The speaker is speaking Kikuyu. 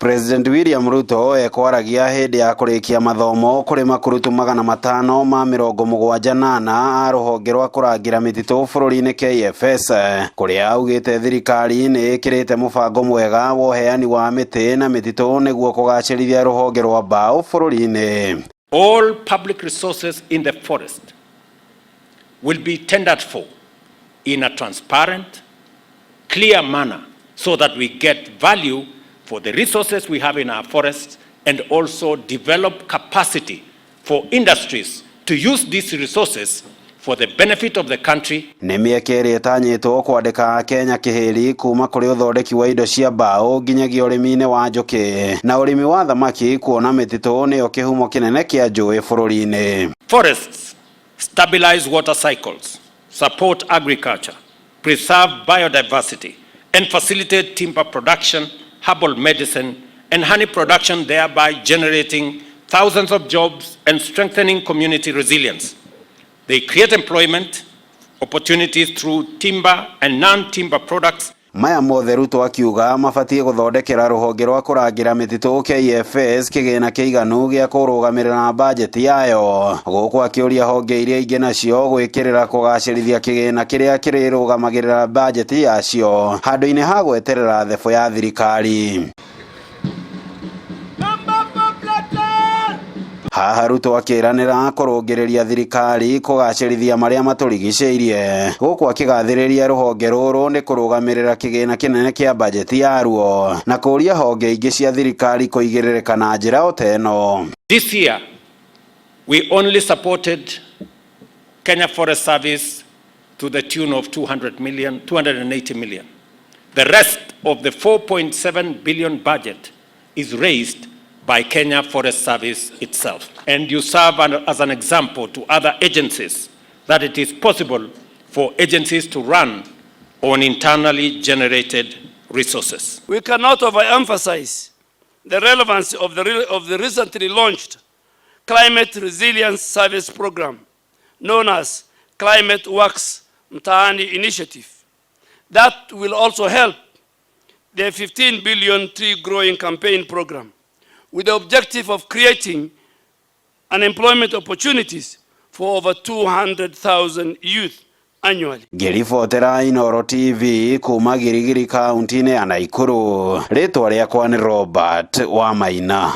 President William Ruto ekwaragia hĩndĩ ya kũrĩkia mathomo kũrĩ makurutu 574 a rũhonge rwa kũrangĩra mĩtitũ bũrũri-inĩ KFS, kũrĩa augĩte thirikari nĩ ĩkĩrĩte mũbango mwega wa ũheani wa mĩtĩ na mĩtitũ nĩguo kũgacĩrithia rũhonge rwa mbaũ bũrũri-inĩ. All public resources in the forest will be tendered for in a transparent, clear manner so that we get value for the resources we have in our forests and also develop capacity for industries to use these resources for the benefit of the country. Nĩ mĩeke ĩrĩa ĩtanyĩtwo kwandĩka Akenya kĩhĩri kuma kũrĩ ũthondeki wa indo cia mbaũ nginyagia ũrĩmi-inĩ wa njũkĩ na ũrĩmi wa thamaki, kuona mĩtitũ nĩyo kĩhumo kĩnene kĩa njũĩ bũrũri-inĩ. Forests stabilize water cycles, support agriculture, preserve biodiversity, and facilitate timber production, herbal medicine, and honey production, thereby generating thousands of jobs and strengthening community resilience. They create employment opportunities through timber and non-timber products. Maya mothe, Ruto akiuga, mabatiĩ gũthondekera rũhonge rwa kũrangĩra mĩtitũ KFS kĩgĩna kĩiganu gĩa kũrũgamĩrĩra bajeti yayo, gũkũ akĩũria honge iria ingĩ nacio gwĩkĩrĩra kũgacĩrithia kĩgĩna kĩrĩa kĩrĩrũgamagĩrĩra bajeti yacio handũ-inĩ ha gweterera thebũ ya thirikari. Haha Ruto akĩranĩra kũrũngĩrĩria thirikari kũgacĩrithia marĩa matũrigicĩirie, gũkũ akĩgathĩrĩria rũhonge rũrũ nĩ kũrũgamĩrĩra kĩgĩna kĩnene kĩa bajeti yaruo na kũũria honge ingĩ cia thirikari kũigĩrĩrĩka na njĩra o ta ĩno. This year, we only supported Kenya Forest Service to the tune of 200 million, 280 million. The rest of the 4.7 billion budget is raised by Kenya Forest Service itself. And you serve as an example to other agencies that it is possible for agencies to run on internally generated resources. We cannot overemphasize the relevance of the recently launched Climate Resilience Service Program, known as Climate Works Mtaani Initiative. That will also help the 15 billion tree growing campaign program with the objective of creating unemployment opportunities for over 200,000 youth annually. Ngĩribotera Inooro TV kuma Girigiri, kaunti-inĩ ya Naikuru, rĩtwa rĩakwa nĩ Robert Wamaina.